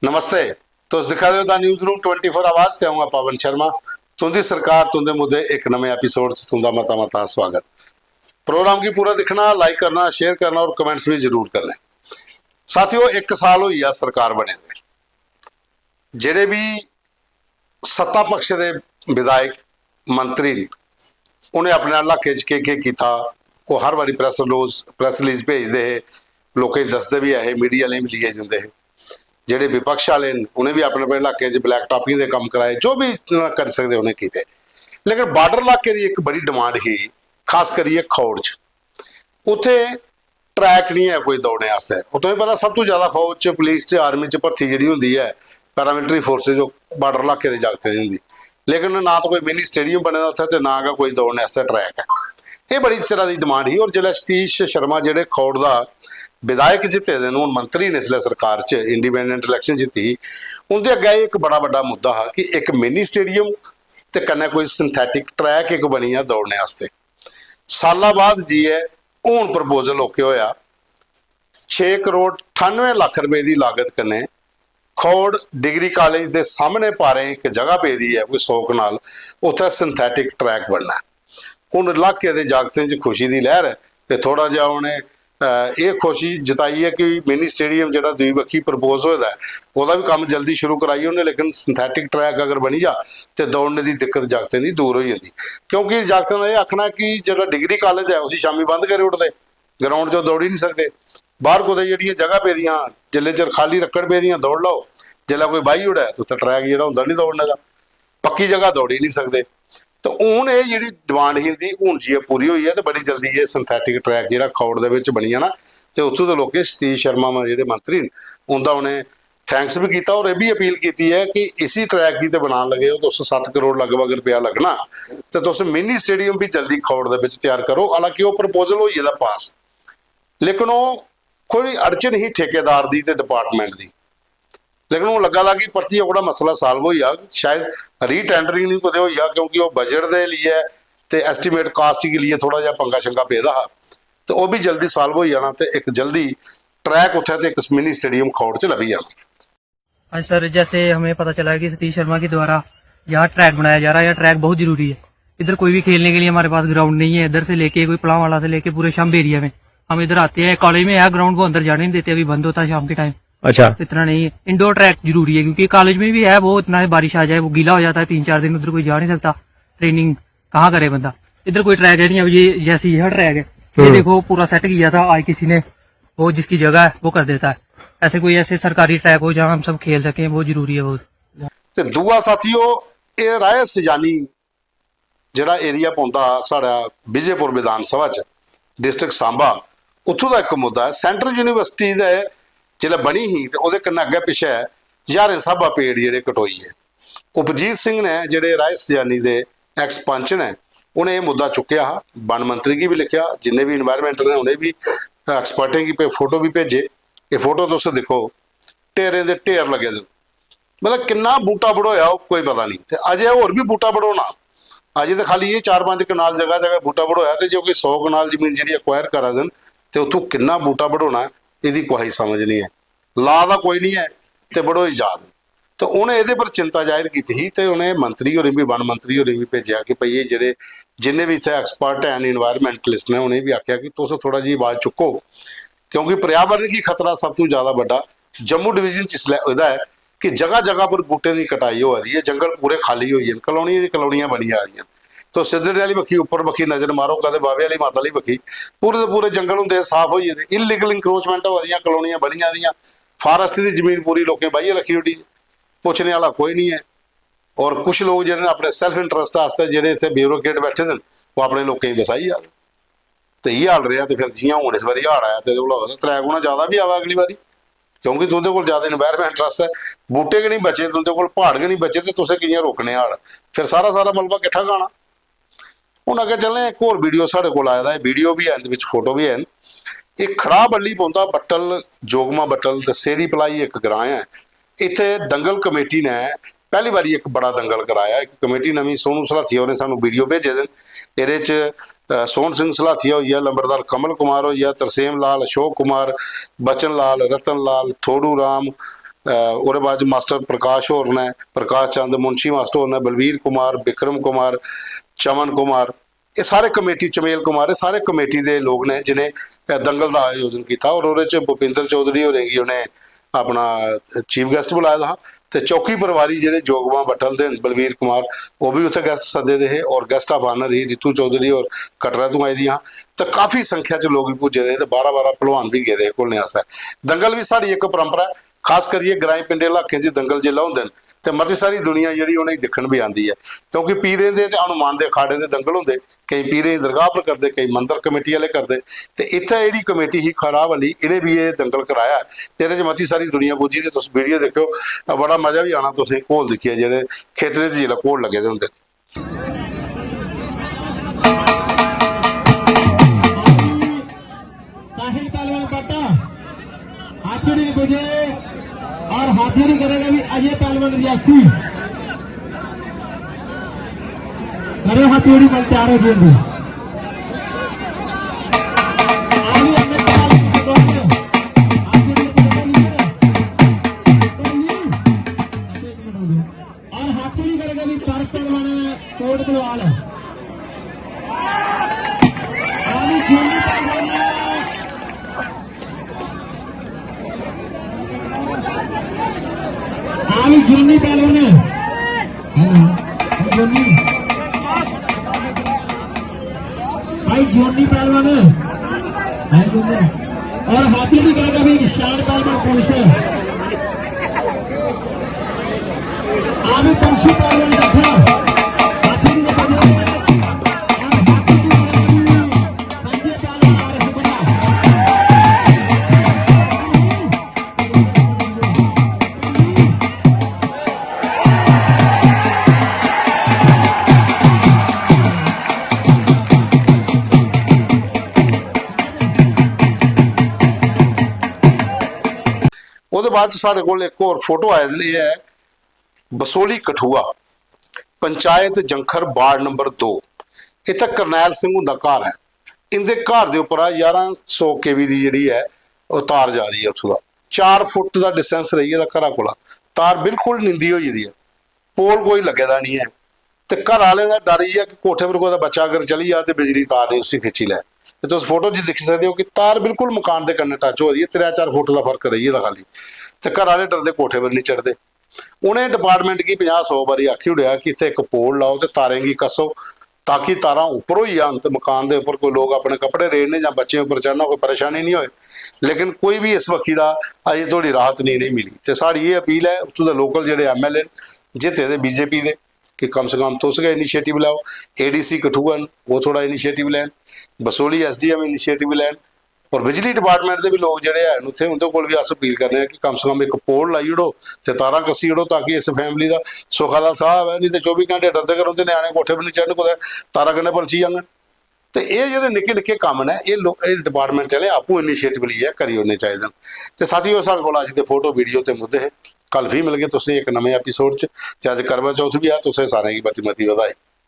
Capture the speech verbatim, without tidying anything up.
नमस्ते, तुस दिक्खा दे ओ the news room twenty four आवाज ते अ'ऊं आं पवन शर्मा। तुं'दी सरकार, तुं'दे मुद्दे इक नमें एपिसोड च तुं'दा मता मता स्वागत। प्रोग्राम गी पूरा दिक्खना, लाइक करना, शेयर करना और कमेंट्स भी जरूर करने। साथियो, इक साल होई गेआ सरकार बने दे। जेह्ड़े बी सत्ता पक्ष दे विधायक, मंत्री न, उ'नें अपने इलाके च केह् केह् कीता, ओह् हर बारी प्रेस रिलीज प्रेस रिलीज भेजदे हे, लोकें गी दसदे बी ऐ हे, मीडिया आह्लें बी लेइयै जंदे हे। जेह्ड़े विपक्ष आह्ले न, उ'नें बी अपने अपने इलाके च ब्लैक टॉपिंग दे कम्म कराए, जो बी करी सकदे उ'नें कीते। लेकिन बार्डर इलाके दी इक बड़ी डिमांड ही, खास करियै खौड़ च। उत्थै ट्रैक निं ऐ कोई दौड़ने आस्तै। और तुसें पता, सब तों ज्यादा फौज च, पुलिस च, आर्मी च भर्ती जेह्ड़ी होंदी ऐ, पैरामिलिटरी फोर्सेज, ओह् बार्डर इलाके दे जागतें दी होंदी। लेकिन ना तो कोई मिनी स्टेडियम बने दा उत्थै ते ना गै कोई दौड़ने आस्तै ट्रैक ऐ। एह् बड़ी चिरा दी डिमांड ही। और जिसलै सतीश शर्मा, जेह्ड़े खौड़ दा विधायक जित्ते दे न, हून मंत्री न इसलै सरकार च, इंडिपेंडेंट इलेक्शन जित्ती ही, उं'दे अग्गै एह् इक बड़ा बड्डा मुद्दा हा कि इक मिनी स्टेडियम ते कन्नै कोई सिंथेटिक ट्रैक इक बनी जा दौड़ने आस्तै। साला बाद जाइयै हून प्रपोजल ओके होआ, छे करोड़ ठानुऐ लक्ख रपेऽ दी लागत कन्नै खौड़ डिग्री कालेज दे सामनै पारें इक जगह पेदी ऐ, कोई सौ कनाल, उत्थै सिंथेटिक ट्रैक बनना ऐ। हून इलाके दे जागतें च खुशी दी लैह्र ऐ ते थोह्ड़ा जेहा उ'नें, अ, एह् खुशी जताई ऐ कि मिनी स्टेडियम जेह्ड़ा दूई बक्खी प्रपोज होए दा ऐ, ओह्दा बी कम्म जल्दी शुरू कराई ओड़ने, लेकिन सिंथेटिक ट्रैक अगर बनी जा ते दौड़ने दी दिक्कत जागतें दी दूर होई जंदी। क्योंकि जागतें दा एह् आखना ऐ कि जेह्ड़ा डिग्री कालेज ऐ, उसी शामीं बंद करी ओड़दे, ग्राउंड च दौड़ी निं सकदे। बाहर कुतै जेह्ड़ियां जगह पेदियां, जिन्ने चिर खाली रक्कड़ पेदियां, दौड़ लाओ, जिसलै कोई बाही ओड़ै ते उत्थै ट्रैक जेह्ड़ा होंदा निं दौड़ने दा, पक्की जगह दौड़ी निं सकदे। ते हून एह् जेह्ड़ी डिमांड ही इं'दी, हून जाइयै पूरी होई ऐ ते बड़ी जल्दी एह् सिंथेटिक ट्रैक जेह्ड़ा खौड़ दे बिच बनी जाना। ते उत्थूं दे लोकें सतीश शर्मा म-, जेह्ड़े मंत्री न, उं'दा उ'नें थैंक्स बी कीता और एह् बी अपील कीती ऐ कि इसी ट्रैक गी ते बनान लगे ओ तुस, सत्त करोड़ लगभग रपेआ लग्गना, ते तुस मिनी स्टेडियम बी जल्दी खौड़ दे बिच त्यार करो। हालांकि ओह् प्रपोजल होई गेदा पास, लेकिन ओह् कोई अड़चन ही ठेकेदार दी ते डिपार्टमेंट दी। लेकिन हून लग्गा दा कि परतियै ओह्कड़ा मसला साल्व होई जाग, शायद रीटेंडरिंग निं कुतै होई जाग, क्योंकि ओह् बजट दे लेइयै ते एस्टिमेट कास्ट गी लेइयै थोह्ड़ा जेहा पंगा शंगा पेदा हा, ते ओह् बी जल्दी साल्व होई जाना ते इक जल्दी ट्रैक उत्थै ते इक मिनी स्टेडियम खौड़ च लब्भी जाना। हाँ सर, जैसे हमें पता चला है कि सतीश शर्मा के द्वारा यहाँ ट्रैक बनाया जा रहा है। यह ट्रैक बहुत जरूरी है। इधर कोई भी खेलने के लिए हमारे पास ग्राउंड नहीं है। इधर से लेके कोई पलांवाला से लेके पूरे शंब एरिया में हम इधर आते हैं। कॉलेज में है ग्राउंड, वो अंदर जाने नहीं देते, अभी बंद होता है शाम के टाइम। अच्छा। इतना नहीं है। इंडोर ट्रैक जरूरी है, क्योंकि कॉलेज में भी है वो, इतना है, बारिश आ जाए, वो गीला हो जाता है तीन चार दिन, उधर कोई जा नहीं सकता। ट्रेनिंग कहाँ करे बंदा? इधर कोई ट्रैक है नहीं। अब ये जैसे यह ट्रैक है, ये हम्म। देखो, पूरा सेट किया था आज किसी ने, वो जिसकी जगह है वो कर देता है। ऐसे कोई ऐसे सरकारी ट्रैक हो जहाँ हम सब खेल सकें, वो जरूरी है बहुत। ते दूआ साथियो, एह् राय सजानी जेह्ड़ा एरिया पौंदा हा साढ़ा विजयपुर विधान सभा च, डिस्ट्रिक्ट सांबा, उत्थूं दा इक मुद्दा ऐ। सैंट्रल यूनिवर्सिटी दे जिसलै बनी ही ते ओह्दे कन्नै अग्गै पिच्छै ज्हारें स्हाबा पेड़ जेह्ड़े कटोई गे। उपजीत सिंह ने, जेह्ड़े राय सजानी दे एक्स पंच ने, उ'नें एह् मुद्दा चुक्केआ हा, वन मंत्री गी बी लिखेआ, जिन्ने बी इन्वायरमेंट ने उ'नें बी एक्सपर्टें गी पे फोटो बी भेजे। एह् फोटो तुस दिक्खो, ढेरें दे ढेर लग्गे दे न। मतलब किन्ना बूटा बढोया होग कोई पता नहीं। ते अजें होर बी बूटा बढोना। अजें ते खाली एह् चार पंज कनाल जगह जगह बूटा बढोया, ते जे कोई सौ कनाल जमीन जेह्ड़ी एक्वायर करा दे न, ते उत्थूं किन्ना बूटा बढोना, एह्दी कुसै गी समझ नहीं ऐ। ला दा कोई नहीं ऐ ते बढोई जा दे न। ते उ'नें एह्दे पर चिंता जाहिर कीती ही ते उ'नें मंत्री होरें बी, वन मंत्री होरें बी भेजेआ कि भई एह् जेह्ड़े जिन्ने बी इत्थै एक्सपर्ट हैन, इन्वायरमेंटलिस्ट ने, उ'नें बी आखेआ कि तुस थोह्ड़ा जेही आवाज चुक्को, क्योंकि पर्यावरण गी खतरा सब तों ज्यादा बड्डा जम्मू डिवीजन च इसलै एह्दा ऐ कि जगह जगह पर बूह्टें दी कटाई होआ दी ऐ, जंगल पूरे खाली होई गे न, कॉलोनियां दी कॉलोनियां बनी जा दियां न। तुस सिद्धड़े आह्ली बक्खी उप्पर बक्खी नजर मारो, कदें बावे आह्ली माता आह्ली बक्खी, पूरे दे पूरे जंगल होंदे साफ होई गेदे, इलीगल इंक्रोचमेंट होआ दियां, कॉलोनियां बनी जा दियां, फारेस्ट दी जमीन पूरी लोकें बाहियै रक्खी ओड़ी, पुच्छने आह्ला कोई निं ऐ। और कुछ लोक जेह्ड़े न अपने सेल्फ इंटरेस्ट आस्तै जेह्ड़े इत्थै ब्यूरोक्रेट बैठे दे न, ओह् अपने लोकें गी बसाई जा दे। ते इ'यै हाल रेहा। ते फिर जि'यां हून इस बारी हाड़ आया ते ओह् त्रै गुणा ज्यादा बी आवा अगली बारी, क्योंकि तुं'दे कोल ज्यादा इन्वायरमेंट इंटरेस्ट ऐ। बूह्टे गै निं बचे तुं'दे कोल, प्हाड़ गै निं बचे, ते तुसें कि'यां रोकने हाड़? फिर सारा सारा मलबा किट्ठा गै आना। हून अग्गें चलने आं, इक होर वीडियो साढ़े कोल आए दा ऐ, वीडियो बी हैन, एह्दे बिच फोटो बी हैन। एह् खड़ा बल्ली पौंदा, बट्टल, जोगमा बट्टल ते सेरी पलाई इक ग्रांऽ ऐ। इत्थै दंगल कमेटी ने पैह्ली बारी इक बड़ा दंगल कराया। इक कमेटी नमीं सोनू सलाथिया होरें सानू वीडियो भेजे दे न। एह्दे च, अ, सोहन सिंह सलाथिया होई गेआ, लंबरदार कमल कुमार होई गेआ, तरसेम लाल, अशोक कुमार, बचन लाल, रतन लाल, थोड़ू राम, ओह्दे बाद च मास्टर प्रकाश होर न, प्रकाश चंद मुंशी मास्टर होर न, बलवीर कुमार, विक्रम कुमार, चमन कुमार, एह् सारे कमेटी, चमेल कुमार, एह् सारे कमेटी दे लोक न जिनें, अ, दंगल दा आयोजन कीता। और ओह्दे च भूपिंदर चौधरी होरें गी उ'नें अपना चीफ गेस्ट बुलाए दा हा। ते चौकी प्रभारी जेह्ड़े जोगमा बट्टल दे न, बलवीर कुमार, ओह् बी उत्थै गेस्ट सद्दे दे हे। और गेस्ट ऑफ ऑनर ही रितु चौधरी और कटरा तों आई दियां हां। ते काफी संख्या च लोक बी पुज्जे दे हे ते बारां बारां भलवान बी गेदे हे घुलने आस्तै। दंगल बी साढ़ी इक परंपरा ऐ, खास करियै ग्राएं पिंडें इलाकें च दंगल जिसलै होंदे न ते मती सारी दुनिया जेह्ड़ी उ'नेंगी दिक्खन बी आंदी ऐ, क्योंकि पीरें दे ते हनुमान दे अखाड़े दे दंगल होंदे, केईं पीरें दी दरगाह पर करदे, केईं मंदर कमेटी आह्ले करदे। ते इत्थै जेह्ड़ी कमेटी ही खराब आह्ली, इ'नें बी एह् दंगल कराया ऐ। ते एह्दे च मती सारी दुनिया पुज्जी दी, तुस वीडियो दिक्खेओ, बड़ा मजा बी आना तुसेंगी घोल दिक्खियै, जेह्ड़े खेतरें च जिसलै घोल लग्गे दे होंदे। साहिल पहलवान पट्टा, आखिरी पुजे और हाथी भी करेगा भी अजय पहलवान रियासी। करे हाथी उड़ी मल तैयार हो गए। आखिरी अमित पहलवान को बोल दे। आखिरी को बोल दे। बोल दे। अच्छा, एक मिनट हो गया। और हाथी भी करेगा भी चार पहलवान कोट बलवाल है। आखिरी जोनी पहलवान है। आखिरी जोनी पहलवान है। हेलो, जोनी। भाई जोनी पहलवान है। भाई जोनी। और हाथी भी करेगा भी शान पहलवान पुरुष है। आखिरी पंछी पहलवान बैठा। हाथी भी बैठा। और हाथी भी करेगा भी संजय पहलवान आ रहे हैं। ओह्दे बाद च साढ़े कोल इक होर फोटो आए दे न, एह् ऐ बसोली कठुआ, पंचायत जंखर, वार्ड नंबर दो। इत्थै करनैल सिंह हुंदा घर ऐ। इं'दे घर दे उप्परा ञारां सौ केवी दी जेह्ड़ी ऐ, ओह् तार जा दी ऐ उत्थूं दा। चार फुट दा डिस्टेंस रेही गेदा घरा कोला। तार बिल्कुल निंदी होई गेदी ऐ। पोल कोई लग्गे दा निं ऐ। ते घर आह्लें दा डर इ'यै कि कोठे पर कुतै बच्चा अगर चली जा ते बिजली तार निं उसी खिच्ची लै। ते तुस फोटो च दिक्खी सकदे ओ कि तार बिल्कुल मकान दे कन्नै टच होआ दी ऐ, त्रै चार फुट दा फर्क रेही गेदा खाल्ली। ते घर आह्ले डरदे कोठे पर निं चढ़दे। उ'नें डिपार्टमेंट गी पंजाह् सौ बारी आखी ओड़ेआ कि इत्थै इक पोल लाओ ते तारें गी कस्सो, ताकि तारां उप्पर होई जान ते मकान दे उप्पर कोई लोक अपने कपड़े रेड़न जां बच्चें उप्पर चढ़ना, कोई परेशानी निं होए। लेकिन कोई बी इस बक्खी दा अजें धोड़ी राहत नेईं, नेईं मिली। ते साढ़ी एह् अपील ऐ उत्थूं दे लोकल जेह्ड़े एमएलए न जित्ते दे बीजेपी दे, कि कम से कम तुस गै इनिशिएटिव लैओ। एडीसी कठुआ न, ओह् थोह्ड़ा इनिशिएटिव लैन, बसोली एसडीएम इनिशिएटिव लैन, और बिजली डिपार्टमेंट दे बी लोक जेह्ड़े हैन उत्थै, उं'दे कोल बी अस अपील करने आं कि कम से कम इक पोल लाई ओड़ो ते तारां कस्सी ओड़ो, ताकि इस फैमिली दा सुखा दा साह् आवै। नेईं ते चौबी घैंटे डरदे गै रौंह्दे, ञ्याणे कोठे पर निं चढ़न, कुतै तारा कन्नै पलची जाङन। ते एह् जेह्ड़े निक्के निक्के कम्म न, एह् लो-, एह् डिपार्टमेंट आह्ले आपूं इनिशिएटिव लेइयै करी ओड़ने चाहिदे न। ते साथियो, साढ़े कोल अज्ज दे फोटो, वीडियो ते मुद्दे हे। कल फ्ही मिलगे तुसें इक नमें एपिसोड च। ते अज्ज करवा चौथ बी ऐ, तुसें सारें गी मती मती बधाई।